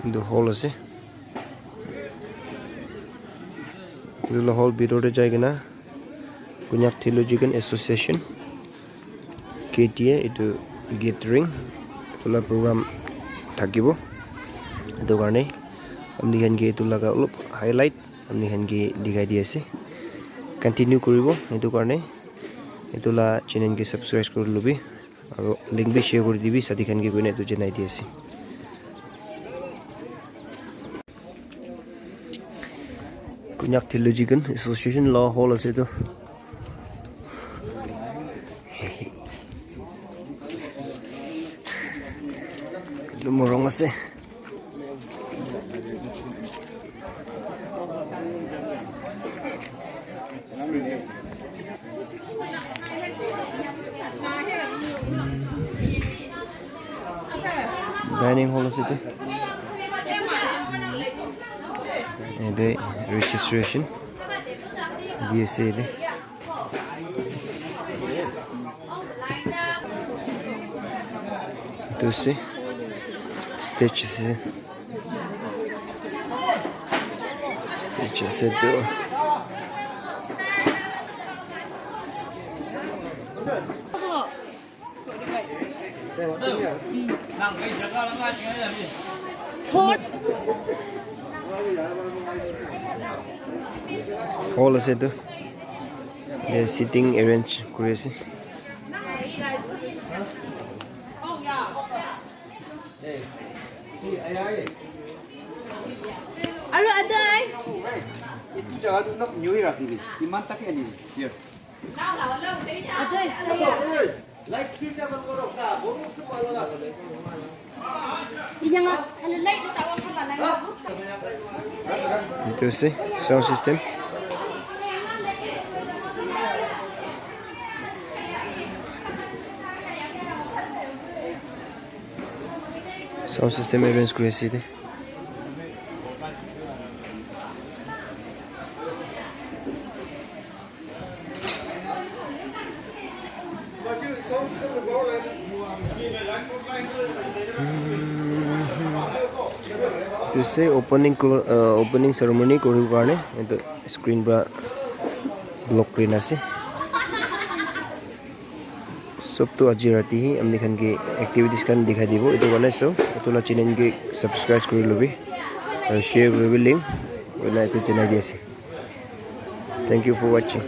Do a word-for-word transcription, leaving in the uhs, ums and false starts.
Etu hall ase. Etu la hall bitor te jai kena Konyak Theological Association, K T A, etu gathering, etu la program thakibo. Etu karne apni khan ke etu laga olop highlight apni khan ke dikhai di ase. Continue kuribo, etu karne etu la channel ke subscribe kuri lobi. Aro link bi share kuri dibi, sati khan ke koina etu janai di ase. Konyak Theological Association la hall ase etu. Etu morung ase. Dining hall ase etu. Yate registration di ase yate. Etu ase stage ase. Stage ase etu. Hall ase etu. Yate sitting arrange kuri ase. Aru adai. Itu jaga tu nak nyui rakhi di. Iman tak ya ni. Here. Adai. Etu ase sound system. Sound system arrange kuri ase yate. Etu ase opening clo-, uh, opening ceremony kori bo karne etu screen para block kori na ase. Sob tu aji rati hi apni khan ke activities khan dikhai dibo. Etu karne so etu la channel ke subscribe kori lobi aru share kori bi link kori na etu janai di ase. Thank you for watching.